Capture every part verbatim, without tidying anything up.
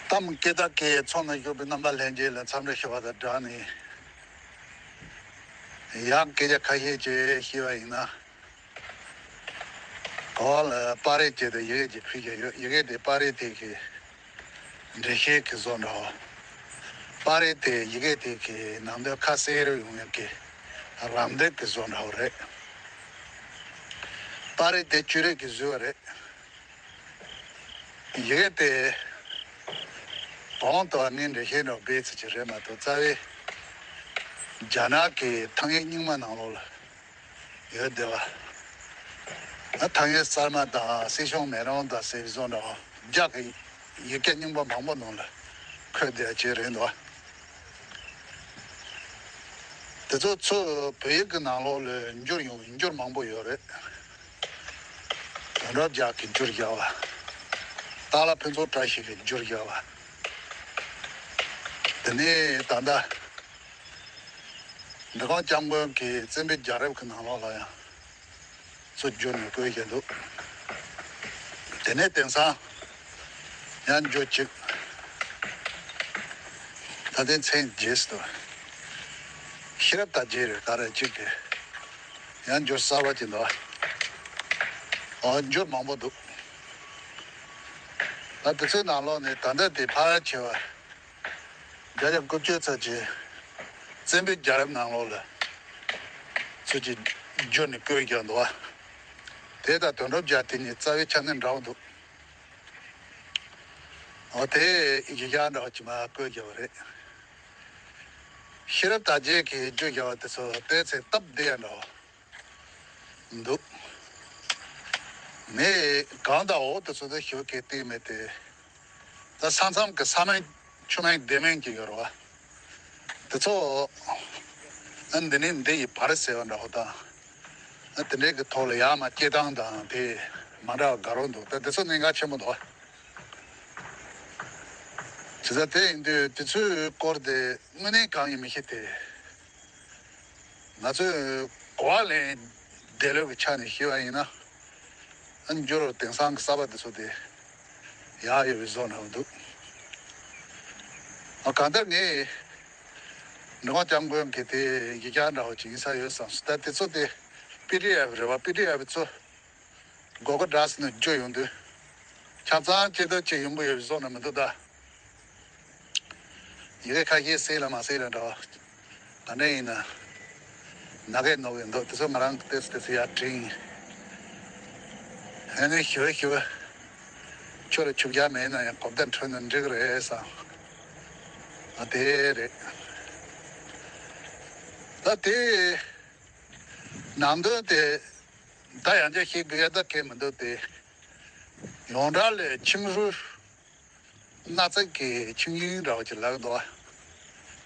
གཏམ་སྐད་བརྡ་སྐད་ཚོགས་ནང་བཞུགས་པའི་རྣམ་པ་ལྷན་རྒྱས་ལ་འཚམས་འདྲི་ཞུ་བ་དང་སྦྲགས་ནས། ཡང་སྐད་ཆ་ཁ་ཤས་ཅིག་བཤད་པ་ཡིན་ན། གོང་ལ་པར་རིས་ཅིག་དང་ཡི་གེ་ཅིག་ཕུལ་གྱི་ཡོད། ཡི་གེ་དེ་པར་རིས་དེ་གི་འགྲེལ་བཤད་ཀྱི་བཟོ་འདྲ་བོ། པར་རིས་དེ་ཡི་གེ་དེ་གི་ནང་དོན་ཁ་གསལ་རུ་ཡོང་ཡག་གི་རམ་འདེགས་ཀྱི་བཟོ་འདྲ་བོ་རེད། པར་རིས་དེ་བཅུ་རེ་གིས་བཟོས་པ་རེད། ཡི་གེ་དེ་གོང་དུ་ནི་འགྲེལ་བཤད་འདྲ་བོ་སྦས་ཚུལ་ཅིག་རེད་མ་གཏོགས། རྩ་བའི་རྒྱ་ནག་གི་ཐང་ཡིག་རྙིང་མ་ནང་ལོགས་ལ་ཡོད་བསྡད་པ། ཐང་ཡིག་གསར་མ་དང་སྲིད་གཞུང་མེ་ལོང་དང་ཟེར་བཟོ་འདྲ་བོ། རྒྱ་གི་ཡི་གེ་རྙིང་པ་མང་པོ་ནང་ལ་འཁོད་བསྡད་ཅིག་རེད་འདུག། དེ་ཚོ་ཚུར་བོད་ཡིག་གི་ནང་ལོགས་ལ་བསྒྱུར་ཡོང་། བསྒྱུར་མང་པོ་ཡོད་རེད། དོན་གྲུབ་རྒྱལ་གྱིས་བསྒྱུར་བཞག་པ། སྟག་ལྷ་ཕུན་ཚོགས་བཀྲ་ཤིས་ཀྱིས་བསྒྱུར་བཞག་པ། དེ་ནས་ད་ལྟ་འབྲི་གུང་སྐྱབས་མགོན་གྱིས་བཙན་པོའི་རྒྱལ་རབས་ཀྱི་ནང་ལོགས་ལ་ཡང་ཚུར་བསྒྱུར་ནས་བཀོད་བཞག་འདུག། དེ་ནས་དེང་སང་ཡང་བསྒྱུར་ཅིག། ད་ལྟའི་མཚན་རྗེས་སུ། ཤེས་རབ་དར་རྒྱས་རེད་ག་རེ་ཅིག་གིས་ཡང་བསྒྱུར་གསར་པ་ཅིག་འདུག། ཨོ། བསྒྱུར་མང་པོ་འདུག། ད་དེ་ཚོའི་ནང་ལོགས་ནས་ད་ལྟ་དེ་ཕལ་ཆེ་བ་བརྒྱ་ཆ་དགུ་བཅུ་ཙམ་ཅིག་བཙན་པོའི་རྒྱལ་རབས་ནང་ལོགས་ལ་ཚུར་ཅིག་བསྒྱུར་ནས་བཀོད་བཞག་འདུག་བ། དེ་དང་དོན་གྲུབ་རྒྱལ་དེ་གཉིས་རྩ་བའི་ཆ་ནས་འདྲ་བོ་འདུག། འོ། དེ་ཡི་གེ་འདྲ་བོ་ཅིག་མར་བཀོད་བཞག་པ་རེད། ཤེས་རབ་དར་རྒྱས་ཀྱིས་བསྒྱུར་བཞག་པ་དེ་ཚོ་བལྟས་ཚེ་སྟབས་བདེ་ཡ་འདྲ་བོ་འདུག། མི་གང་དང་འོག་དེ་ཚོ་དེ་ཞུ་གི་སྟེགས་མེད་དེ། ད་ས་མཚམས་ཀྱི་ས་མིང་ཆུ་མིང་སྡེ་མིང་ཅིག་ཡོད་རེད་བ། དེ་ཚོ་ཨ་འདི་ནས་འདི་ཡི་བར་ཟེར་བ་འདྲ་བོ་དང་། ཨ་དེ་འདྲའི་གི་ཐོག་ལ་ཡར་མར་སྐྱེལ་སྟངས་དང་དེ་མ་འདྲ་བ་དགའ་རབ་འདུག། ད་དེ་ཚོ་གནད་འགག་ཆེན་པོ་འདུག། བྱས་ཙང་དེ་ཡིན་དུས་དེ་ཚོའི་སྐོར་དེ་དངོས་གནས་གང་ཡིན་མི་ཤེས་ཏེ། ང་ཚོས་གོ་བ་ལེན་བདེ་ལོས་ཀྱི་ཆ་ནས་ཤེས་པ་ཡིན་ན། ཨ་འགྱུར་བ་དེང་སང་གི་གསར་པ་དེ་ཚོ་དེ་ཡག་ཡོད་པའི་བཟོ་འདྲ་བོ་འདུག། ཨ་གང་ལྟར་ངས་འབྲི་གུང་སྐྱབས་མགོན་གྱི་དེ་ཡི་གེ་འདྲ་བོ་ཅིག་ཡིན་ས་ཡོད་བསམ་སོང་། ད་དེ་ཚོ་དེ་པི་ཌི་ཨེཕ་རེད་བ། པི་ཌི་ཨེཕ་ཚོ་སྒོར་སྒོར་འདྲ་ཟེར་ནས་བསྒྱུར་ཡོང་དུས། ཆ་ཚང་ཅི་ལྟར་ཅིག་ཡོང་གི་ཡོད་པའི་བཟོ་འདྲ་མི་འདུག་ད། ཡི་གེ་ཁ་ཤས་གསལ་ལ་མ་གསལ་ལ་འདྲ་བ། ད་ནས་ཡིན་ན། ན་གས་ནོར་གི་འདུག། དེ་ཚོ་ང་རང་གི་ཏོག་ཙམ་ཏོག་ཙམ་ཡར་དྲན། ཨ་ནི་ཞུ་བ་ཞུ་བ། ཁྱོད་ལ་ཆུ་བརྒྱ་མེད་ན་ཡང་གོ་བརྡ་འཕྲོད་ན་འགྲིག་གི་རེད་བསམ། ཨ་དེ་རེད། ད་དེ། ནང་དོན་དེ། ད་ཡང་བསྐྱར་བཤད་དགོས་ཡ་ད་གང་མི་འདུག་སྟེ། ཡོངས་གྲགས་ལ་ཆིང་ཧྲུའུ། སྣག་ཚ་གི་ཆིངས་ཡིག་འདྲ་བ་ཅིག་ལབ་འདུག།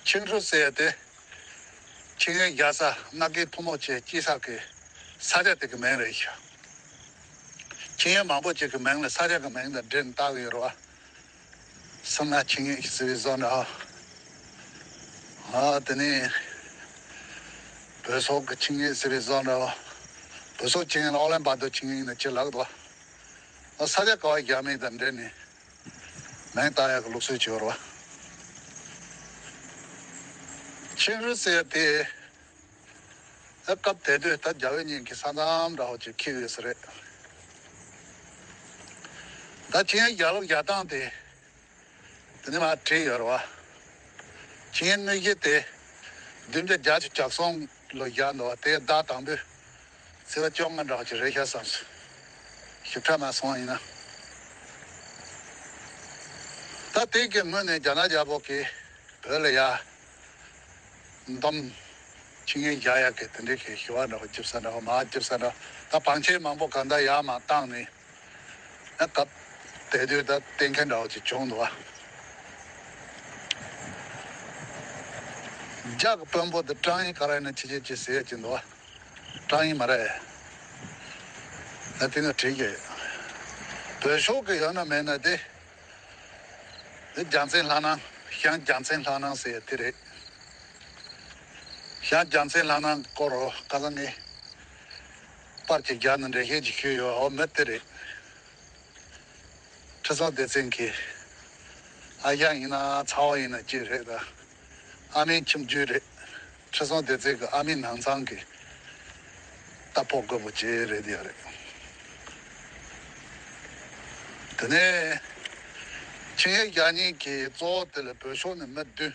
ཆིང་ཧྲུའུ་ཟེར་ཡ་དེ། ཆིངས་ཡིག་བཞག་ས། སྣག་ཁའི་ཐུར་མོ་ཅིག་སྐྱེས་ས་གི་ས་ཆ་དེ་གི་མིང་རེད་ཤག། ཆིངས་ཡིག་མང་པོ་ཅིག་གི་མིང་ལ་ས་ཆ་གི་མིང་དང་འབྲེལ་ནས་བཏགས་ཡོད་རེད་བ། སུམ་རྟགས་ཆིངས་ཡིག་ཟེར་བའི་བཟོ་འདྲ། ཨ་དེ་ནས་བོད་སོག་གི་ཆིངས་ཡིག་ཟེར་བའི་བཟོ་འདྲ། བོད་སོག་ཆིངས་ཡིག་ལ་ཨོ་ལན་བར་དོ་ཆིངས་ཡིག་ནས་ཅི་ལབ་འདུག། ཨ་ས་ཆ་ག་བ་བཞག་མིན་དང་འབྲེལ་ནས་མིང་བཏགས་ཡག་གི་ལུགས་སྲོལ་ཅིག་ཡོད་རེད་བ། ཆིང་ཧྲུའུ་ཟེར་དེ། ཨ་སྐབས་དེ་དུས་ད་རྒྱ་བོད་གཉིས་ཀྱི་ས་མཚམས་འདྲ་བོ་ཅིག་འཁེལ་ཡོད་ས་རེད། ད་ཆིངས་ཡིག་བཞག་ལུགས་བཞག་སྟངས་དེ། དེ་ནས་མར་བྲིས་ཡོད་རེད་བ། ཆིངས་ཡིག་དངོས་གཞི་དེ་བདུན་བརྒྱ་བརྒྱད་ཅུ་གྱ་གསུམ་ལོ་བཞག་འདུག་བ། དེ་ཟླ་དང་པོའི་ཚེས་པ་བཅོ་ལྔ་འདྲ་བ་ཅིག་རེད་ཤག་བསམ་སོང་། ཞིབ་ཕྲ་མ་སོང་བ་ཡིན་ན། ད་དེ་གི་སྔོན་ནས་རྒྱ་ནག་རྒྱལ་པོ་གིས་བོད་ལ་ཡ། འདོམ། ཆིངས་ཡིག་བཞག་ཡག་གི་དེ་འདྲའི་གི་ཞུ་བ་འདྲ་བོ་རྒྱབ་ས་འདྲ་བོ་མར་རྒྱབ་ས་འདྲ་བོ། ད་བང་ཆེན་མང་པོ་གང་ལྟར་ཡར་མར་བཏང་ནས། ཨ་སྐབས་དེ་དུས་ད་གཏན་འཁེལ་འདྲ་བོ་ཅིག་བྱུང་འདུག་བ། རྒྱ་གི་དཔོན་པོ་དེ་ཀྲང་ཡིན་ག་རེ་ཡིན་ན་ཆེ་ཆེ་ཅིག་ཟེར་ཡ་ཅིག་འདུག་བ། ཀྲང་ཡིན་མ་རེད། ད་དེ་ནས་བྲིས་ཀྱི། བོད་ཤོག་གི་ཡོད་ན་མེད་ན་དེ། དེ་རྒྱལ་མཚན་ལྷ་སྣང་། ཞང་རྒྱལ་མཚན་ལྷ་སྣང་ཟེར་ཡ་དེ་རེད། ཞང་རྒྱལ་མཚན་ལྷ་སྣང་སྐོར་ཁ་སང་ངས་པར་གྱི་རྒྱ་ནས་འགྲེལ་བཤད་ཅིག་ཞུས་ཡོད། འོ་མི་དེ་རེད། ཁྲི་སྲོང་ལྡེ་བཙན་གྱིས་ ཨ་ཞང་ཡིན་ན་ཚ་བ་ཡིན་ན་ཅི་རེད་ད། ཨ་མའི་ཁྱིམ་རྒྱུད་རེད། ཁྲི་སྲོང་ལྡེ་བཙན་གྱི་ཨ་མའི་ནང་ཚང་གི་རྟ་ཕོ་རྒོད་པོ་ཅི་རེད་ཡ་རེད། དེ་ནས་ཆིངས་ཡིག་བཞག་མཁན་གྱི་གཙོ་བོ་དེ་ལ་བོད་ཕྱོགས་ནས་མི་བདུན།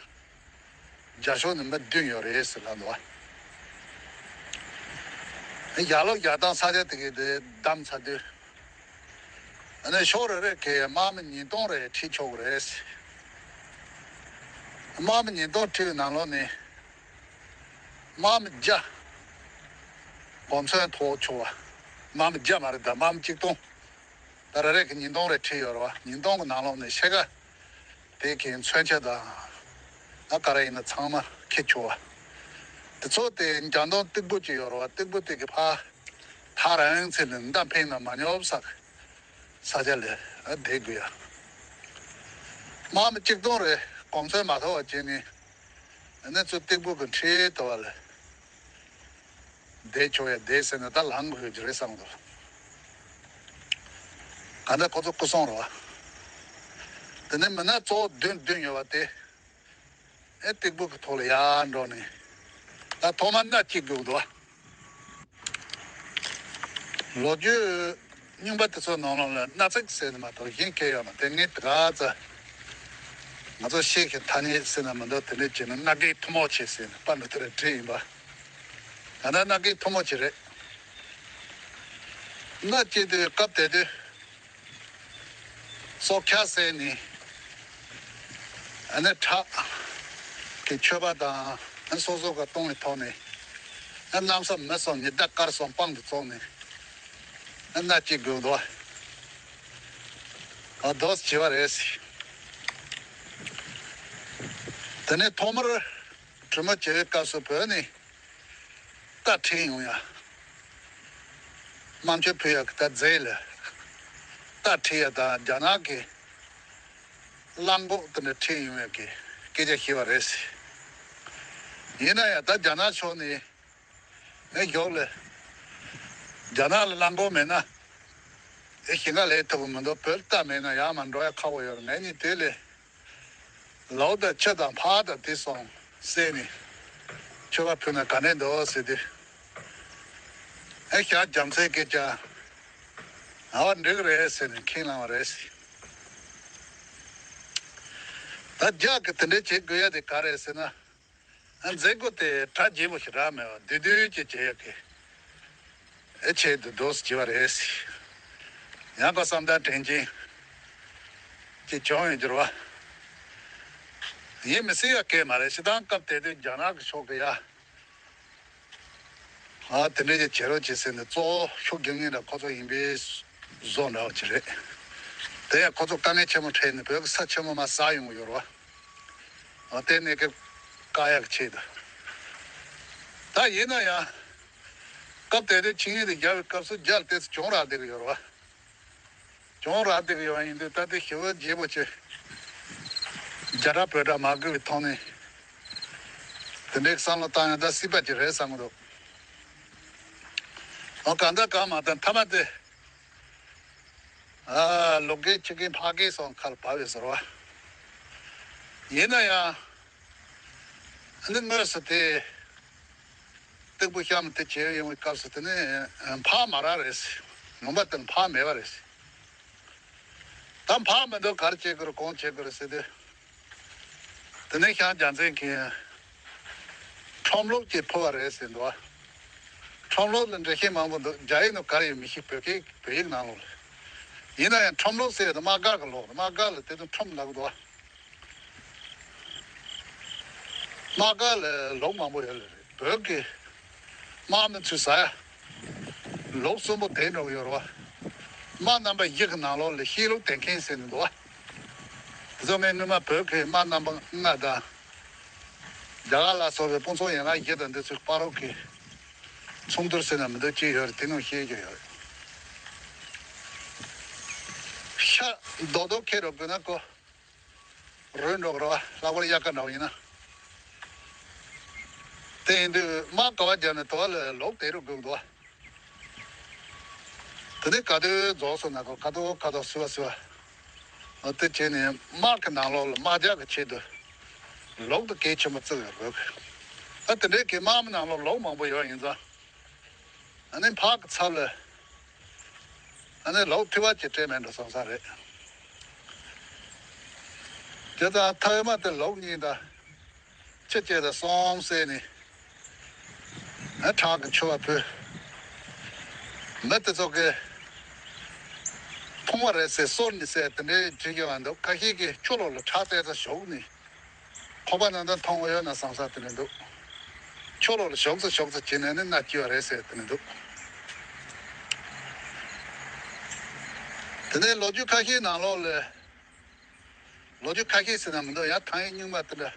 རྒྱ་ཕྱོགས་ནས་མི་བདུན་ཡོད་རེད་ཟེར་ལབ་འདུག་བ། ཡར་ལོག་རྒྱག་སྟངས་ས་ཆ་དེ་གའི་དེ་བདམས་ཚར་དུས། ཨ་ནི་ཕྱོགས་རེ་རེ་གའི་དམག་མི་ཉིས་སྟོང་རེ་ཁྲིད་ཆོག་གི་རེད། དམག་མི་ཉིས་སྟོང་ཁྲིད་པའི་ནང་ལོགས་ནས་དམག་མི་བརྒྱ་གོ་མཚོན་ཐོགས་ཆོག་པ། དམག་མི་བརྒྱ་མ་རེད་ད། དམག་མི་གཅིག་སྟོང་། ད་རེ་རེ་གི་ཉིས་སྟོང་རེ་ཁྲིད་ཡོད་རེད་བ། ཉིས་སྟོང་གི་ནང་ལོགས་ནས་ཕྱེད་ཀ་དེ་གའི་མཚོན་ཆ་དང་། ད་ག་རེ་ཡིན་ན་ཚང་མ་ཁྱེར་ཆོག་པ། དེ་ཚོ་དེ་རྒྱ་མདོ་སྟུག་པོ་ཅིག་ཡོད་རེད་བ། སྟུག་པོ་དེ་གི་ཕར་ཐག་རིང་ཚད་ནས་མདའ་འཕེན་ན་མ་ཉོབ་ས་ས་ཆ་ལ་བསྡད་དགོས་ཡ། དམག་མི་གཅིག་སྟོང་རེ་གོ་མཚོན་མ་ཐོགས་པ་བྱས་ནས་ཨ་ནི་ཚུར་སྟུག་པོ་གི་འཁྲིས་དེ་བ་ལ་བསྡད་ཆོག་ཡ་བསྡད་ཟེར་ན་ད་ལངས་དགོས་ཀྱི་རེད་བསམ་འདུག་གང་ལྟར་ཁོ་ཚོ་སྐུ་སྲུང་རེད་བ། དེ་ནས་མི་སྣ་གཙོ་བོ་བདུན་བདུན་ཡོད་པ་དེ། ཨེ་སྟུག་པོ་གི་ཐོག་ལ་ཡར་འགྲོ་ནས་ད་ཐོག་མར་སྣ་གཅིག་དགོས་འདུག་བ། ལོ་རྒྱུས་རྙིང་པ་དེ་ཚོའི་ནང་ལོགས་ལ་སྣ་ཚོགས་ཟེར་ནས་མ་གཏོགས་གཞན་གང་ཡང་ཡོད་མ་རེད། དེ་ངས་དེ་ག་ཚ་ང་ཚོ་ཤེས་ཀྱི་ཐ་སྙད་ཟེར་ན་མི་འདུག་དེ་འདྲ་བྱས་ན་སྣ་སྒའི་ཐུན་མོང་ཆེ་ཟེར་ནས་པར་འདི་ལྟར་བྲིས་ཡིན་པ། ད་ལྟ་སྣ་སྒའི་ཐུན་མོང་ཆེ་རེད། སྣ་གཅིག་དུས་སྐབས་དེ་དུས། སྲོག་ཆགས་བསད་ནས། ཨ་ནི་ཁྲག་གི་མཆོད་པ་དང་། ཨ་ནི་སོ་སོ་ག་གཏོང་བའི་ཐོག་ནས། ཨ་གནམ་ས་མི་གསུམ་ཉི་ཟླ་སྐར་གསུམ་དཔང་དུ་བཙུགས་ནས། ཨ་སྣ་གཅིག་དགོས་འདུག་བ། ཨ་རྡོ་བྱས་པ་རེད། དེ་ནས་ཐོག་མར་གྲོས་མོལ་བྱེད་པའི་སྐབས་སུ་བོད་ནས། རྟ་ཁྲིད་ཡོང་ཡ། དམར་མཆོད་ཕུལ་ཡ་གི་ད་རྫས་ལ། རྟ་ཁྲིད་ཡ་དང་རྒྱ་ནག་གི་གླང་གོག་དེ་འདྲ་ཁྲིད་ཡོང་ཡ་གི་སྐད་ཆ་བཤད་པ་རེད། ཡིན་ན་ཡང་ད་རྒྱ་ནག་ཕྱོགས་ནས་ཨེ་ཞོག་ལས། རྒྱ་ནག་ལ་གླང་གོག་མེད་ན་ཨེ་ཞིང་ཁ་ལས་ཐུབ་ཀྱི་མི་འདུག་བོད་རྟ་མེད་ན་ཡར་མར་འགྲོ་ཡ་ཁག་པོ་ཡོད་རེད། ངས་ནི་དེ་ལས། ལོག་དང་ཆུ་དང་ཕག་དང་དེ་སོང་བསད་ནས་མཆོད་པ་ཕུལ་ན་ག་འདྲ་འདུག་ཟེར་དུས། ཨེ་ཞག་རྒྱ་མཚོའི་སྐད་ཆ། ཨ་བ་འགྲིག་རེད་ཟེར་ནས་ཁས་བླངས་པ་རེད། ད་རྒྱ་གི་དེ་འདྲ་བྱེད་དགོས་ཡ་དེ་ག་རེད་ཟེར་ན། ཨ་མཛད་སྒོ་དེ་གྲ་རྒྱས་པོ་ཞིག་རག་མེད་པ་བསྡུས་བསྡུས་ཀྱིས་བྱེད་ཡ་གི། ཨེ་ཆེད་དུ་འདུག་སེ་བྱས་པ་རེད། ཡང་ཁོ་བསམ་དང་དྲན་ཅན་གྱི་བྱུང་ཡོད་འགྱུར་བ། ཡིན་མི་སྲིད་ཡ་སྐད་མ་རེད། སྤྱིར་བཏང་སྐབས་དེ་དུས་རྒྱ་ནག་གི་ཕྱོགས་ཀྱི་ཡ། ཨ་དེ་འདྲ་ཅིག་བྱེད་རོགས་བྱེད་ཟེར་ནས་གཙོ་བོ་ཤུགས་རྒྱག་མཁན་ལ་ཁོ་ཚོ་ཡིན་པའི་བཟོ་འདྲ་བ་ཅིག་རེད། དེ་ཡང་ཁོ་ཚོ་དཀའ་ངལ་ཆེན་མོ་འཕྲད་ནས་བོད་ཀྱི་ས་ཆེན་མོ་མར་ཟག་ཡོང་གི་ཡོད་རེད་བ། ཨ་དེ་གནས་སྐབས་བཀག་ཡག་ཆེད་དུ། ད་ཡིན་ན་ཡང་། སྐབས་དེ་དུས་ཆིངས་ཡིག་དེ་བརྒྱབ་པའི་སྐབས་སུ་རྒྱ་ལ་ཏོག་ཙམ་གྱོང་རག་བསྡད་ཀྱི་ཡོད་རེད་བ། གྱོང་རག་བསྡད་ཀྱི་ཡོད་པ་ཡིན་དུས་ད་ལྟའི་ཞི་བའི་རྒྱལ་པོ་ཆེ། རྒྱ་གྲགས་བོད་གྲགས་མ་དགོས་པའི་ཐོག་ནས། དེ་འདྲའི་བསམ་བློ་བཏང་ཡང་ད་སྲིད་པ་ཅིག་རེད་བསམ་གྱི་འདུག་ཨོ་གང་ལྟར་གང་མ་ལྟར་མཐའ་མ་དེ། ཨ་ལོ་རྒན་ཁྱི་རྒན་ཕ་རྒན་སོགས་ཁར་བབས་ཡོད་ཟེར་བ། ཡིན་ན་ཡང་། ཨ་ནི་དངོས་སུ་དེ། སྟུག་པོ་གཤམ་དེ་བྱས་ཡོང་བའི་སྐབས་སུ་དེ་ནི་ཕག་མ་རག་རེད། ལུང་པ་དེར་ཕག་མེད་པ་རེད། ད་ཕག་མི་འདུག་ག་རེ་བྱེད་དགོས་རེད་གང་བྱེད་དགོས་རེད་ཟེར་དུས། དེ་ནས་ཤང་རྒྱལ་མཚན་གྱིས་ཁྲོམ་ལུག་ཅིག་ཕུལ་བ་རེད་ཟེར་འདུག་ཁྲོམ་ལུག་ལ་འགྲེལ་བཤད་མང་པོ་འདུག་རྒྱ་ཡིག་ནང་ག་རེ་ཡོད་མི་ཤེས། བོད་སྐད་བོད་ཡིག་ནང་ལོགས་ལ། ཡིན་ན་ཡང་ཁྲོམ་ལུག་ཟེར་ཡོད་དོ། དམག་སྒར་གྱི་ལུག་དམག་སྒར་ལ་དེ་དུས་ཁྲོམ་ལབ་འདུག་དམག་སྒར་ལ་ལུག་མང་པོ་ཡོད་ལ་རེད། བོད་ཀྱི་དམག་མི་ཚོས་ཟ་ཡ། ལུག་གསོན་པོ་དེ་འདྲ་བོ་ཡོད་རེད་བ། དམག་རྣམ་པ་བཞི་གི་ནང་ལོགས་ལ་ཤེས་ལུགས་དེ་མཁན་ཟེར་ནས་འདུག་བ། དེ་ཚོ་ངས་སྔོན་མ་བོད་ཀྱི་དམག་རྣམ་པ་ལྔ་དང་། རྒྱ་གར་ལ་སོགས་པའི་དཔུང་ཚོགས་ཡན་ལག་བཞི་དང་འདི་ཚོའི་བར་རོགས་ཀྱི་ཚོགས་འདུར་ཟེར་ན་མི་འདུག་ཅིག་ཡོད་རེད། དེ་ནང་བཤད་རྒྱུ་ཡོད་རེད། ཤ་རྡོག་རྡོག་ཁྱེར་རོགས་དགོས་ན་ཀོ། རོལ་འགྲོ་གི་རེད་བ། ལྷག་པར་དབྱར་ཁ་འདྲ་བོ་ཡིན་ན། དེ་ཡིན་དུས་དམག་ག་བ་རྒྱབ་ནས་དོ་བ་ལ་ལོག་དེ་རུ་དགོས་འདུག་བ། དེ་ནས་ག་དུས་རྫོགས་སོང་ན་ཁོ་ཁ་དོག་ཁ་དོག་སུ་བ་སུ་བ། དེ་བྱས་ནས་དམག་གི་ནང་ལོགས་ལ་དམག་རྒྱགས་ཀྱི་ཆེད་དུ་ལུག་དེ་གལ་ཆེན་པོ་བརྩི་ཡོད་དགོས། ཨ་དེ་འདྲའི་གི་དམག་མི་ནང་ལོགས་ལུག་མང་པོ་ཡོད་ཡིན་ཙང་། ཨ་ནི་ཕག་གི་ཚབ་ལ་ཨ་ནི་ལུག་ཐི་བ་ཅིག་སྤྲད་མེད་འགྲོ་བསམ་ས་རེད། དེ་ཙང་ཐ་ཡོད་མ་དེ་ལུག་གཉིས་དང་། ཁྱི་སྐྱེས་དང་གསུམ་བསད་ནས། ཨ་ཁྲག་གི་མཆོད་པ་ཕུལ། མི་དེ་ཚོ་གིས་ཕུང་བ་རེད་ཟེར་གསོལ་ནས་ཟེར་དེ་འདྲའི་བྲིས་ཀྱི་བ་འདུག་ཁ་ཤས་ཀྱིས་ཆུ་ལོག་ལ་ཁྲག་བཙལ་ས་ཞོག་ནས། ཁོག་པ་ནང་དུ་མཐོང་གི་ཡོད་ན་བསམ་ས་དེ་འདྲ་འདུག་ཆུ་ལོག་ལ་ཞོག་ས་ཞོག་ས་བྱས་ནས་ནི་མནའ་སྐྱེལ་བ་རེད་ཟེར་དེ་འདྲ་འདུག་དེ་ནས་ལོ་རྒྱུས་ཁ་ཤས་ནང་ལོགས་ལ། ལོ་རྒྱུས་ཁ་ཤས་ཟེར་ན་མི་འདུག་ཡང་ཐང་ཡིག་རྙིང་མ་དེ་འདྲ།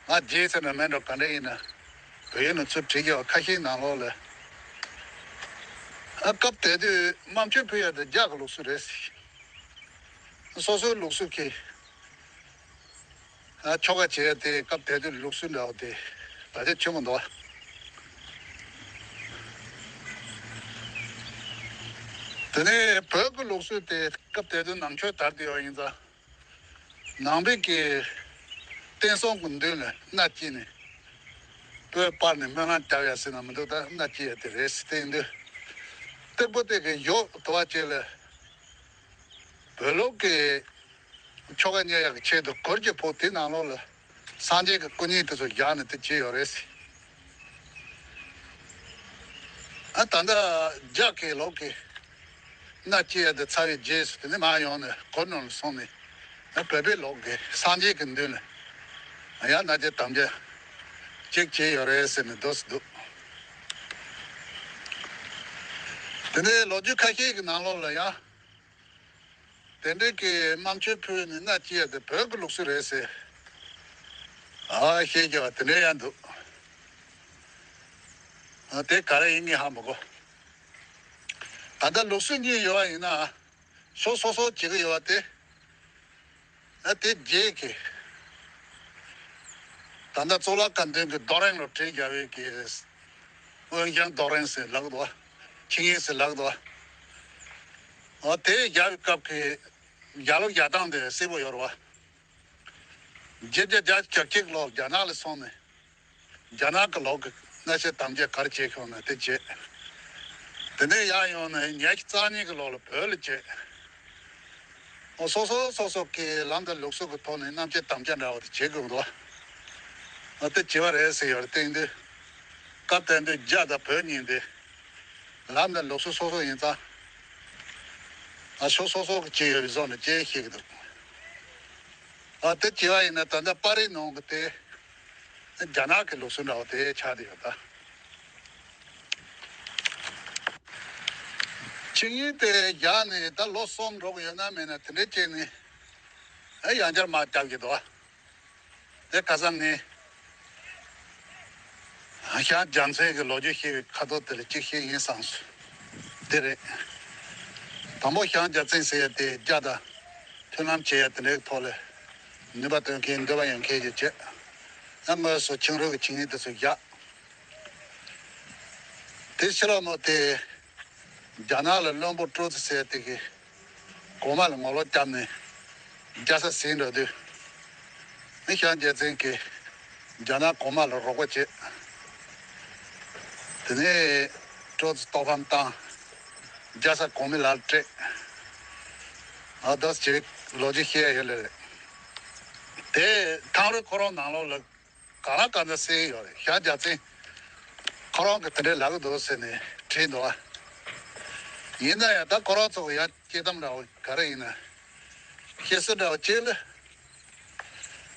ང་རྗེས་ཟེར་ན་མེད་འགྲོ་ག་འདྲ་ཡིན་ན། བོད་ཡིག་ནང་ཚུར་བྲིས་ཀྱི་བ་ཁ་ཤས་ནང་ལོགས་ལ། ཨ་སྐབས་དེ་དུས་དམར་མཆོད་ཕུལ་ཡ་དེ་རྒྱ་གི་ལུགས་སྲོལ་རེད་ཟེར། སོ་སོའི་ལུགས་སྲོལ་གྱི། ཨ་ཆོ་ག་བྱེད་ཡ་དེ་སྐབས་དེ་དུས་ལུགས་སྲོལ་འདྲ་བ་དེ་ད་ཆ་ཆེན་པོ་འདུག་དེ་ནས་བོད་ཀྱི་ལུགས་སྲོལ་དེ་སྐབས་དེ་དུས་ནང་ཆོས་དར་དུ་ཡོད་ཡིན་ཙང་། ནང་པའི་གི་བསྟན་སྲུང་གི་མདུན་ལ་མནའ་སྐྱེལ་ནས། སྤོས་སྤར་ནས་སྨོན་ལམ་རྒྱབ་ཡ་ཟེར་ན་མི་འདུག་ད་མནའ་སྐྱེལ་ཡ་དེ་རེད་ཟེར་དེ་ཡིན་དུས། སྟེགས་བུ་དེ་གི་ཡོག་དུ་བ་ཅིག་ལ། བོད་ལུགས་ཀྱི་ཆོ་ག་གཉེར་ཡག་གི་ཆེད་དུ་གུར་གྱི་ཕུག་དེ་ནང་ལོགས་ལ་སངས་རྒྱས་ཀྱི་སྐུ་བརྙན་དེ་ཚོ་བཞག་ནས་དེ་བྱས་ཡོད་རེད། ཨ་ད་ལྟ་རྒྱ་སྐད་ལུགས་ཀྱི་མནའ་སྐྱེལ་ཡ་དེ་ཚར་བའི་རྗེས་སུ་དེ་ནས་མར་ཡོང་ནས་གུར་ནང་ལ་སོང་ནས། ཨ་བོད་པའི་ལུགས་ཀྱི་སངས་རྒྱས་ཀྱི་མདུན་ལ་ཡང་མནའ་བཅས་དམ་བཅའ་གཅིག་བྱས་ཡོད་རེད་ཟེར་ནས་འདུག་སེ་འདུག་དེ་ནས་ལོ་རྒྱུས་ཁ་ཤས་ཀྱི་ནང་ལོགས་ལ་ཡང་། དེ་འདྲའི་གི་དམར་མཆོད་ཕུལ་ནས་མནའ་སྐྱེལ་ཡ་དེ་བོད་ཀྱི་ལུགས་སྲོལ་རེད་ཟེར། ཨ་བཤད་རྒྱུ་བ་དེ་འདྲ་ཡང་འདུག་ཨ་དེ་ག་རེ་ཡིན་ངས་ཧ་མི་གོ་ད་ལྟ་ལུགས་སྲོལ་གཉིས་ཡོད་པ་ཡིན་ན། ཕྱོགས་སོ་སོ་བྱེད་ཀྱི་ཡོད་པ་དེ། ཨ་དེ་རྗེས་ཀྱི། ད་ལྟ་གཙུག་ལག་ཁང་མདུན་གྱི་རྡོ་རིང་ལ་བྲིས་རྒྱབ་པའི་གི། དབོན་ཞང་རྡོ་རིང་ཟེར་ལབ་འདུག་བ། ཆིངས་ཡིག་ཟེར་ལབ་འདུག་བ། ཨ་དེ་རྒྱབ་པའི་སྐབས་ཀྱི་རྒྱ་ལོ་རྒྱག་སྟངས་དེ་གསལ་པོ་ཡོད་རེད་བ། བརྒྱད་བརྒྱ་བརྒྱད་ཅུ་གྱ་གཅིག་ལོར་རྒྱ་ནག་ལ་སོང་ནས། རྒྱ་ནག་གི་ལུགས་ཀྱི་མནའ་བཤད་དམ་བཅའ་ག་རེ་བྱས་ཤོག་ན་དེ་བྱས། དེ་ནས་ཡར་ཡོང་ནས་ཉི་ཤུ་རྩ་གཉིས་ཀྱི་ལོ་ལ་བོད་ལ་བྱས། ཨོ་སོ་སོ་སོ་སོ་གི་ལམ་དང་ལུགས་སྲོལ་གྱི་ཐོག་ནས་མནའ་བཤད་དམ་བཅའ་འདྲ་བ་དེ་བྱེད་དགོས་འདུག་ཨ་དེ་བྱས་པ་རེད་ཟེར་ཡོད་རེད་བསྟན་དུས། སྐབས་དེ་དུས་རྒྱ་དང་བོད་གཉིས་དེ། ལམ་དང་ལུགས་སྲོལ་སོ་སོ་ཡིན་ཙང་། ཨ་ཕྱོགས་སོ་སོ་གི་བྱས་ཡོད་པའི་བཟོ་ནས་བྱས་ཤེས་ཀྱི་འདུག་ཨ་དེ་བྱས་པ་ཡིན་ན་ད་ལྟ་པར་རིས་ནང་གི་དེ། རྒྱ་ནག་གི་ལུགས་སྲོལ་འདྲ་བ་དེ་ཆགས་བསྡད་ཡོད་ད། ཆིངས་ཡིག་དེ་བཞག་ནས་ད་ལོ་གསུམ་འགྲོ་གི་ཡོད་ན་མེད་ན་དེ་འདྲའི་བྱས་ནས་ཨེ་ཡང་བསྐྱར་མར་བརྒྱབ་ཀྱི་འདུག་དེ་ཁ་སང་ངས་ཞང་རྒྱལ་མཚན་གྱི་ལོ་རྒྱུས་ཤེས་པའི་ཁ་ཐོག་དེ་ལ་གཅིག་བཤད་ཡིན་བསམས་སོང་། དེ་རེད། དང་པོ་ཞང་རྒྱལ་མཚན་ཟེར་ཡ་དེ་རྒྱ་དང་མཐུན་ལམ་བྱེད་ཡ་དེ་འདྲའི་ཐོག་ལ་ནུས་པ་འདོན་མཁན་འདོད་པ་ཡོད་མཁན་ཞིག་བྱས། ཡང་དངོས་སུ་ཆིངས་རུས་ཀྱི་ཆིངས་ཡིག་དེ་ཚོ་བཞག་དེ་ཕྱི་ལོགས་ནོ་དེ་རྒྱ་ནག་ལ་བློན་པོ་ཀྲོ་ཙི་ཟེར་དེ་གི་གོང་མ་ལ་ངོ་ལོག་བརྒྱབ་ནས་རྒྱལ་ས་ཟིན་འགྲོ་དུས། མི་ཞང་རྒྱལ་མཚན་གྱིས་རྒྱ་ནག་གོང་མ་ལ་རོགས་པ་བྱས། དེ་ནས་ཀྲོ་ཙི་རྟོགས་ཕམ་བཏང་། རྒྱལ་ས་གོང་མའི་ལག་སྤྲད། ཨ་དོ་ཅེ་ལོ་རྒྱུས་བཤད་ཡོད་ལེ་རེད། དེ་ཐང་རུ་ཁོ་རང་ནང་ལོགས་ལ། གང་ལ་གང་འཚམ་གསན་ཡོད་རེད། ཞང་རྒྱལ་མཚན་ཁོ་རང་གིས་དེ་འདྲའི་ལབ་ཀྱི་འདུག་ཟེར་ནས་བྲིས་འདུག་ཨ། ཡིན་ན་ཡང་ད་ཁོ་རང་ཚོ་གི་ཡང་སྐྱེ་གཏམ་འདྲ་བོ་ག་རེ་ཡིན་ན། བཤད་སྲོལ་འདྲ་བོ་གཅིག་ལ།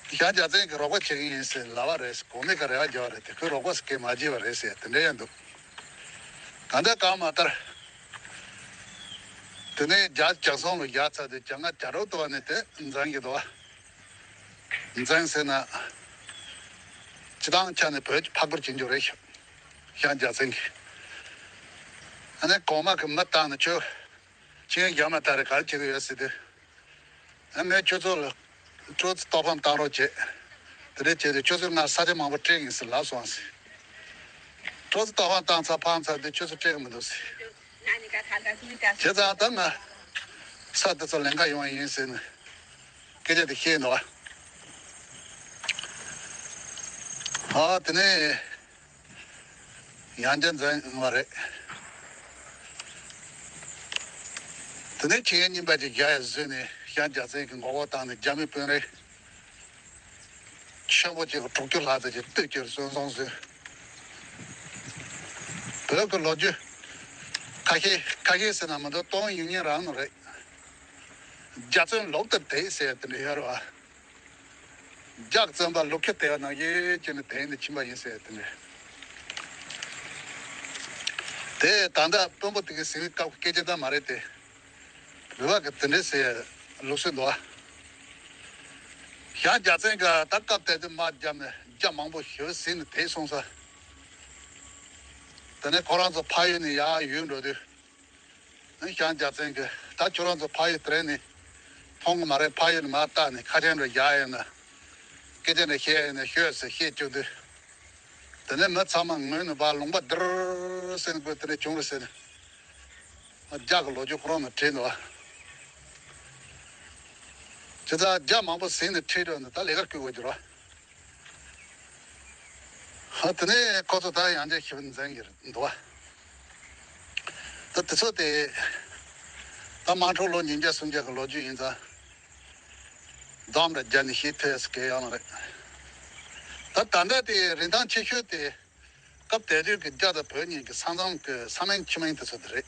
ཞང་རྒྱལ་མཚན་གྱིས་རོགས་པ་བྱེད་ཀྱི་ཡིན་ཟེར་ལབ་པ་རེད། གོང་མས་ཀྱི་རེ་བ་བརྒྱབ་པ་རེད་དེ་ཁོས་རོགས་པ་ཟེར་མཁན་མ་བརྗེད་པ་རེད་ཟེར་དེ་འདྲ་ཡང་འདུག་གང་ལྟར་གང་མ་ལྟར། དེ་ནས་རྒྱ་རྒྱ་སྲུང་ལ་བཞག་ཚར་དུས་རྒྱ་ནག་རྒྱ་རོགས་ཐུབ་པ་ནས་དེ་འཛིན་གྱི་འདུག་ཨ། འཛིན་ཟེར་ན། སྤྱི་བཏང་ཆ་ནས་བོད་ཀྱི་ཕ་སྐུར་བྱེད་རྒྱུ་རེད་ཤག་ཞང་རྒྱལ་མཚན་གྱིས། ཨ་ནི་གོང་མ་གིས་མི་བཏང་ནས་ཁྱོད་ཆིངས་ཡིག་བཞག་མ་ཐག་རེད་ག་རེ་བྱེད་ཀྱི་ཡོད་ཟེར་དུས། ཨ་ངས་ཁྱོད་ཚོ་ལ་ཀྲོ་ཙི་རྟོགས་ཕམ་བཏང་རོགས་བྱེད། དེ་འདྲས་བྱས་ཏེ་ཁྱོད་ཚོས་ང་ས་ཆ་མང་པོ་སྤྲད་ཀྱི་ཡིན་ཟེར་ལབ་སོང་ཟེར། ཀྲོ་ཙི་རྟོགས་ཕམ་བཏང་ཚར་ཕམ་ཚར་དུས་ཁྱོད་ཚོ་སྤྲད་ཀྱི་མི་འདུག་ཟེར། བྱས་ཙང་ད་ང་ས་དེ་ཚོ་ལེན་ག་ཡོང་བ་ཡིན་ཟེར་ནས། སྐད་ཆ་དེ་བཤད་འདུག་ཨ། ཨ་དེ་ནས་ཡང་བསྐྱར་འཛིན་བ་རེད། དེ་ནས་ཁྱི་ངན་རྙིང་པ་ཅིག་རྒྱ་ཡར་བཟོས་ནས་ཤར་རྒྱལ་བཙན་གྱི་མགོ་སྐོར་བཏང་ནས་རྒྱ་མི་དཔོན་རིགས་ཆེན་པོ་ཅིག་གི་དྲུག་ཅུ་ལྷག་ཙམ་ཅིག་སྟོད་ཀྱི་སོན་སོང་ཟེར། བོད་ཀྱི་ལོ་རྒྱུས་ཁ་ཤས་ཁ་ཤས་ཟེར་ན་མི་འདུག་སྟོང་ཡིན་ཉེན་རང་ནི་རེད། རྒྱ་བཙོན་ལོག་ཏུ་དེད་ཟེར་དེ་འདྲ་ཡོད་རེད་བ། རྒྱ་བཙོན་པ་ལོག་ཁྱི་དེ་བ་ནང་བཞིན་བྱས་ནས་དེད་ནས་ཕྱིན་པ་ཡིན་ཟེར་དེ་འདྲ། དེ་ད་ལྟ་དཔོན་པོ་དེ་གི་ཟེར་བའི་སྐབས་ཀྱི་སྐད་ཆ་ད་མ་རེད་དེ། བོད་པ་གི་དེ་འདྲ་ཟེར་ལུགས་སྲོལ་འདུག་བ། ཡང་རྒྱ་བཙན་གྱི་ད་སྐབས་དེ་དུས་དམག་བརྒྱབ་ནས་རྒྱ་མང་པོ་ཞེ་པོ་ཟིན་ནས་དེད་སོང་ས། དེ་ནས་ཁོ་རང་ཚོ་ཕ་ཡུལ་ནས་ཡར་ཡུལ་འགྲོ་དུས། ཨ་ནི་ཤར་རྒྱལ་བཙན་གྱིས་ད་ཁྱོད་རང་ཚོ་ཕ་ཡུལ་དེ་རིང་ནས་མཐོང་གི་མ་རེད། ཕ་ཡུལ་ནས་མར་བཏགས་ནས་ཁ་ཆེམས་འདྲ་བཞག་ཡོད་ན། སྐད་ཆ་འདྲ་བཤད་ཡོད་ན་ཤོད་ཟེར་བཤད་བཅུག་དུས། དེ་ནས་མི་ཚང་མ་ངུས་ནས་ཕར་ལུང་པ་དིར་ཟེར་ནས་སྒོས་དེ་འདྲ་བྱུང་རེད་ཟེར་ནས། རྒྱ་གི་ལོ་རྒྱུས་ཁོ་རང་ནས་བྲིས་འདུག་བ། བྱས་ཙང་རྒྱ་མང་པོ་ཟིན་ནས་ཁྲིད་འགྲོ་ནས་ད་ལས་ཀ་སྐུལ་དགོས་ཀྱི་རེད་བ། ཧ་དེ་ནས་ཁོ་ཚོ་ད་ཡང་བསྐྱར་ཞི་བ་འཛིན་གྱི་འདུག་བ། ད་དེ་ཚོ་དེ་ད་དམག་འཁྲུག་ལོ་ཉིས་བརྒྱ་སུམ་བརྒྱ་གི་ལོ་རྒྱུས་ཡིན་ཙང་འདོམས་ར་རྒྱ་ནས་ཤེས་ཐུབ་ཡ་སྐད་ཡོང་ནི་རེད། ད་ད་ལྟ་དེ་རིན་ཐང་ཆེ་ཤོས་དེ་སྐབས་དེ་དུས་ཀྱི་རྒྱ་དང་བོད་གཉིས་ཀྱི་ས་མཚམས་ཀྱི་ས་མིང་ཆུ་མིང་དེ་ཚོ་དེ་རེད།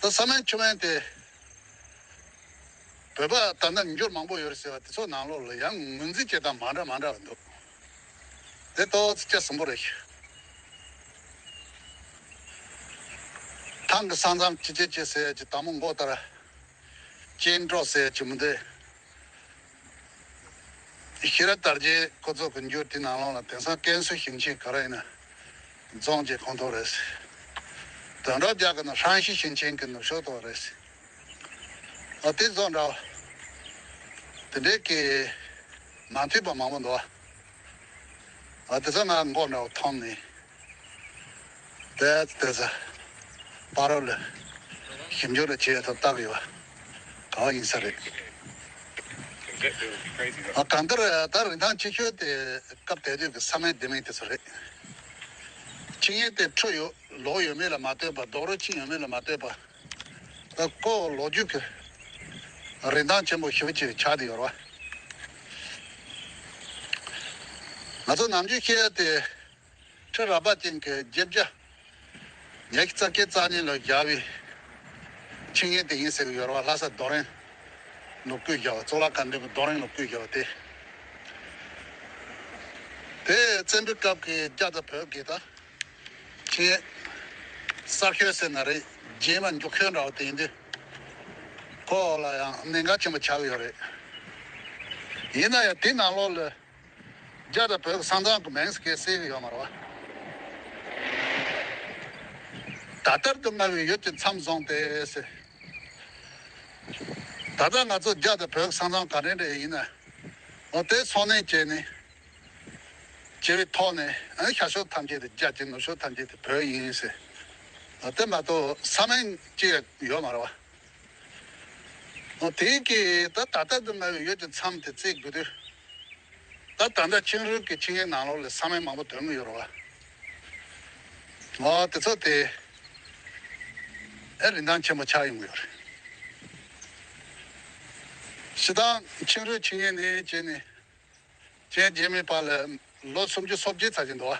ད་ས་མིང་ཆུ་མིང་དེ། བོད་པ་ད་ལྟ་འགྱུར་མང་པོ་ཡོད་རེད་ཟེར་བ་དེ་ཚོ་ནང་ལོགས་ལ་ཡང་ངོས་འཛིན་བྱེད་སྟངས་མ་འདྲ་མ་འདྲ་བ་འདུག་དེ་ཏོག་ཙི་སྐྱ་ཟིན་པོ་རེད། ཐང་གི་ས་མཚམས་ཅི་བྱེད་ཅེས་ཟེར་གྱི་དང་པོ་མགོ་ལྟར་ཅན་ཀྲོ་ཟེར་གྱི་མི་འདུག་ཤེས་རབ་དར་རྒྱས་ཁོ་ཚོ་གི་འགྱུར་དེ་ནང་ལོགས་ལ་དེང་སང་ཀན་སུའུ་ཞིང་ཆེན་ག་རེ་ཡིན་ན། རྫོང་གི་ཁོངས་གཏོགས་རེད། དོན་གྲུབ་རྒྱལ་གྱི་ནི་ཧྲན་ཞི་ཞིང་ཆེན་གྱི་ནུབ་ཕྱོགས་གཏོགས་རེད། ཨ་དེ་ཚོ་འདྲ་བ། དེ་འདྲའི་གི་མ་མཐུན་པ་མང་པོ་འདུག་ཨ་དེ་ཚོ་ང་མགོ་འདྲ་བ་མཐོང་ནས། དེ་དེ་ཚོ་པ་རོ་ལ་ཞིབ་འཇུག་ལ་བྱེད་ཐུབ་བཏགས་ཡོད་པ་ག་བ་ཡིན་ས་རེད། ཨ་གང་ལྟར་ད་རིན་ཐང་ཆེ་ཤོས་དེ་སྐབས་དེ་དུས་ཀྱི་ས་མིང་ལྡེ་མིག་དེ་ཚོ་རེད། ཆིངས་ཡིག་དེ་འཁྲུལ་ཡོད་ལོག་ཡོད་མེད་ལ་མ་ལྟོས་པ། རྡོག་རོལ་ཕྱིན་ཡོད་མེད་ལ་མ་ལྟོས་པ། ད་ཁོ་ལོ་རྒྱུས་ཀྱི་རིན་ཐང་ཆེན་པོ་ཞེ་པོ་ཅིག་ཆགས་བསྡད་ཡོད་རེད་བ། ང་ཚོ་ནམ་རྒྱུན་བཤད་ཡ་དེ་ཁྲི་རལ་པ་ཅན་གྱི་རྗེ་བརྒྱ་ཉི་ཤུ་རྩ་བརྒྱད་རྩ་གཉིས་ལ་བཞག་པའི་ཆིངས་ཡིག་དེ་ཡིན་ཟེར་གྱི་ཡོད་རེད་བ། ལྷ་ས་རྡོ་རིང་ལ་བརྐོས་བཞག་པ། གཙུག་ལག་ཁང་འདུས་ཀྱི་རྡོ་རིང་ལ་བརྐོས་བཞག་པ་དེ། དེ་བཙན་པོའི་སྐབས་ཀྱི་རྒྱ་དང་བོད་ཀྱི་ད། ཆེས་གསར་ཤོས་ཟེར་ན་རེད། རྗེས་མ་མཇུག་ཤོས་འདྲ་བ་དེ་ཡིན་དུས་ཁོ་ལ་ཡང་གནད་འགག་ཆེན་པོ་ཆགས་ཀྱི་ཡོད་རེད། ཡིན་ན་ཡང་དེ་ནང་ལོགས་ལ་རྒྱ་དང་བོད་ཀྱི་ས་མཚམས་ཀྱི་མིང་ཟེར་གྱི་གསལ་གྱི་ཡོད་མ་རེད་བ། ད་ལྟར་དུ་སྔར་བས་ཡུལ་གྱི་མཚམས་བཟུང་སྟེ་ཟེར། ད་ལྟ་ང་ཚོ་རྒྱ་དང་བོད་ཀྱི་ས་མཚམས་ག་འདྲ་འདྲ་ཡིན་ན། འོ་དེ་ཚོང་ལས་བྱས་ནས། བྱས་པའི་ཐོག་ནས་ཨ་ནི་ཤར་ཕྱོགས་ཐམས་ཅད་དེ་རྒྱ་ཅིག་ནུབ་ཕྱོགས་ཐམས་ཅད་དེ་བོད་ཡིན་ཟེར། ཨ་དེ་མ་གཏོགས་ས་མིང་ཅིག་ཡོད་མ་རེད་བ། ཨ་དེ་གི་ད་ད་ལྟ་འདི་ང་ཡོད་ཀྱི་མཚམས་དེ་བརྩི་དགོས་དུས། ད་ད་ལྟ་ཆིངས་རུས་ཀྱི་ཆིངས་ཡིག་ནང་ལོགས་ལ་ས་མིང་མང་པོ་འདོན་གྱི་ཡོད་རེད་བ། ཨ་དེ་ཚོ་དེ་ཨེ་རིན་ཐང་ཆེན་པོ་ཆགས་ཡོང་གི་ཡོད་རེད། སྤྱིར་བཏང་ཆིངས་རུས་ཆིངས་ཡིག་ནས་བྱས་ནས། ཅན་རྗེས་མའི་བར་ལ་ལོ་སུམ་ཅུ་སོ་བརྒྱད་ཙམ་ཅིག་འདུག་བ།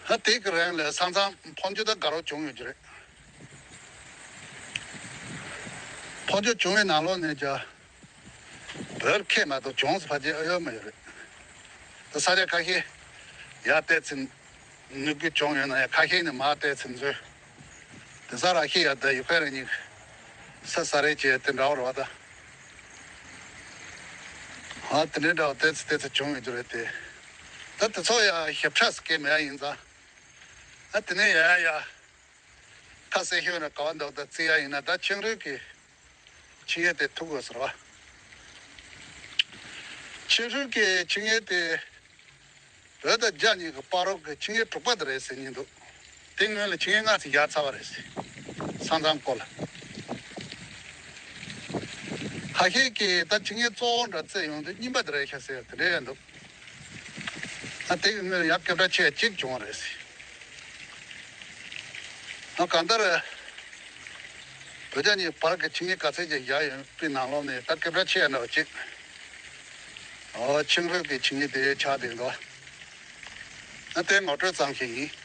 ཧ་དེ་གི་རིང་ལ་ས་མཚམས་འཕོ་འགྱུར་དང་དགའ་རབ་བྱུང་ཡོད་ཀྱི་རེད། འཕོ་འགྱུར་བྱུང་བའི་ནང་ལོགས་ནས་ཀྱང་བོད་ཁེ་མ་གཏོགས་གྱོང་ཟེར་ཕལ་ཆེར་ཨེ་ཡོད་མ་ཡོད་རེད། ད་ས་ཆ་ཁ་ཤས་ཡར་བལྟས་ཚེ། ནུས་རྒྱུ་བྱུང་ཡོད་ན་ཡང་ཁ་ཤས་ནི་མར་བལྟས་ཚེ་འཛོལ། དེང་སང་ར་ཤི་ཡ་དང་ཡུ་ཀེ་རེན་གཉིས་ས་ས་རེད་ཅེས་དེ་འདྲ་བ་རེད་བ་ད། ཨ་དེ་འདྲའི་འདྲ་བ་བལྟས་ཚེ་བལྟས་ཚེ་བྱུང་ཡོད་རྒྱུ་རེད་དེ། ད་དེ་ཚོ་ཡང་ཞིབ་ཕྲ་ཟེར་མཁན་མེད་ཡ་ཡིན་ཙང་། ཨ་དེ་ནས་ཡ་ཡ་ཁ་གསལ་ཤོས་ན་ག་བ་འདུག་ད་བརྩི་ཡ་ཡིན་ན་ད་ཆིངས་རུས་ཀྱི་ཆིངས་ཡིག་དེ་ཐུག་དགོས་ཟེར་བ། ཆིངས་རུས་ཀྱི་ཆིངས་ཡིག་དེ། བོད་དང་རྒྱ་གཉིས་ཀྱི་བར་རོགས་ཀྱི་ཆིངས་ཡིག་དྲུག་པ་དེ་རེད་ཟེར་མཁན་འདུག་དེ་སྔོན་ལ་ཆིངས་ཡིག་ལྔ་ཙམ་བཞག་ཚར་བ་རེད་ཟེར། ས་མཚམས་སྐོར་ལ། ཨ་ཁེ་ཀྱིས་ད་ཆིངས་ཡིག་གཙོ་བོ་འདྲ་བརྩིས་ཡོང་དུས་རྙིང་པ་དེ་རེད་ཤག་ཟེར་དེ་འདྲ་ཡང་འདུག་ཨ་དེ་ཡང་སྐད་གྲགས་ཆེ་གཅིག་བྱུང་བ་རེད་ཟེར། ཨ་གང་ལྟར་བོད་རྒྱ་གཉིས་བར་གྱི་ཆིངས་ཡིག་ག་ཚད་ཅིག་བཞག་ཡོད་པའི་ནང་ལོགས་ནས་ད་སྐད་གྲགས་ཆེ་ཡ་འདྲ་བ་གཅིག་ཨོ་ཆིངས་རིལ་གྱི་ཆིངས་ཡིག་དེ་ཆགས་བསྡད་འདུག་ཨ་དེ་ངོ་སྤྲོད་ཙམ་ཞིག་ཡིན།